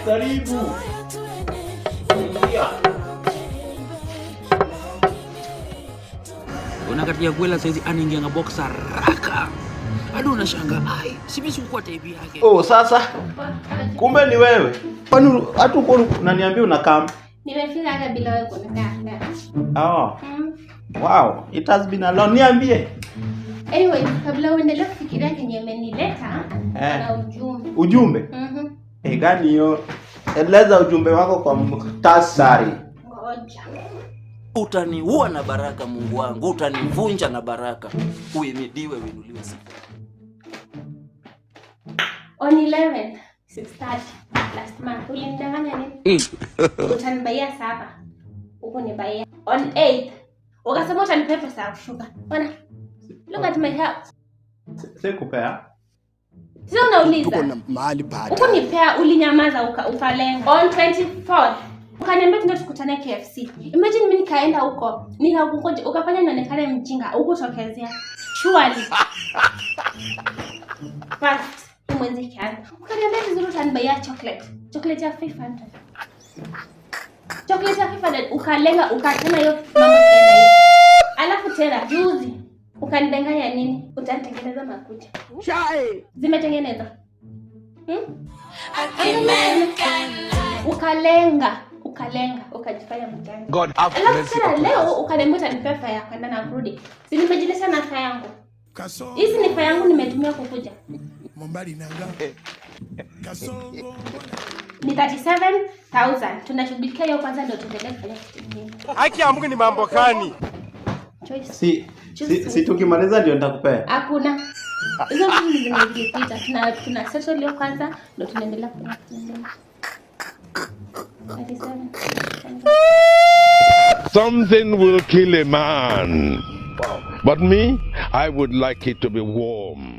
Karibu. Ingia. Unakatia kwela saizi anaingianga box haraka. Hadi unashangaa, ai, si mimi sikuwa type yake. Oh, sasa kumbe ni wewe. Kwani hata uko unaniambia unakaa? Nimefika hata bila wewe kunikaa. Oh, Mm. wow, it has been a long. Niambie. Anyway, kabla uendelee kufikiria kenye imenileta na ujumbe. Ujumbe? Mhm. Eh, gani hiyo? Eleza ujumbe wako kwa muhtasari. Ngoja. Utaniua na baraka, Mungu wangu, utanivunja na baraka. Uhimidiwe, uinuliwe sifa. On 11 6:30 last month ulinidanganya nini? Utanibaia saba. Hukunibaia. On 8 ukasema utanipea pesa ya kushuka. Ona. Look at my house. Sikupea. Sasa unauliza. Tuko na mahali pa hatari. Hukunipea, ulinyamaza ukalenga. On 24th ukaniambia tuende tukutane KFC. Imagine mimi nikaenda huko, nikakungoja, ukafanya nionekane mjinga, hukutokezea. Surely. First, hii mwezi ikianza. Ukaniambia vizuri utanibaia chocolate. Chocolate ya 500. Chocolate ya 500 ukalenga, ukasema hiyo mambo tena hiyo. Alafu tena juzi ukanidanganya nini? Utanitengeneza makucha. Zimetengeneza. Hmm? Ukalenga, ukalenga, ukajifanya mjanja. God have Alafu mercy tena upon leo us. ukaniambia utanipea fare ya kwenda na kurudi. Si nimejileta na fare yangu. Hizi ni fare yangu nimetumia kukuja. Ni 37,000. Tunashughulikia hiyo kwanza ndio tuendelee kufanya kitu kingine. Haki ya Mungu ni mambo gani? Choice. Si tukimaliza ndio nitakupea. Hakuna. Hizo vitu zimejipita. Tuna settle hiyo kwanza ndio tunaendelea kufanya kitu kingine. 37. Something will kill a man. But me, I would like it to be warm.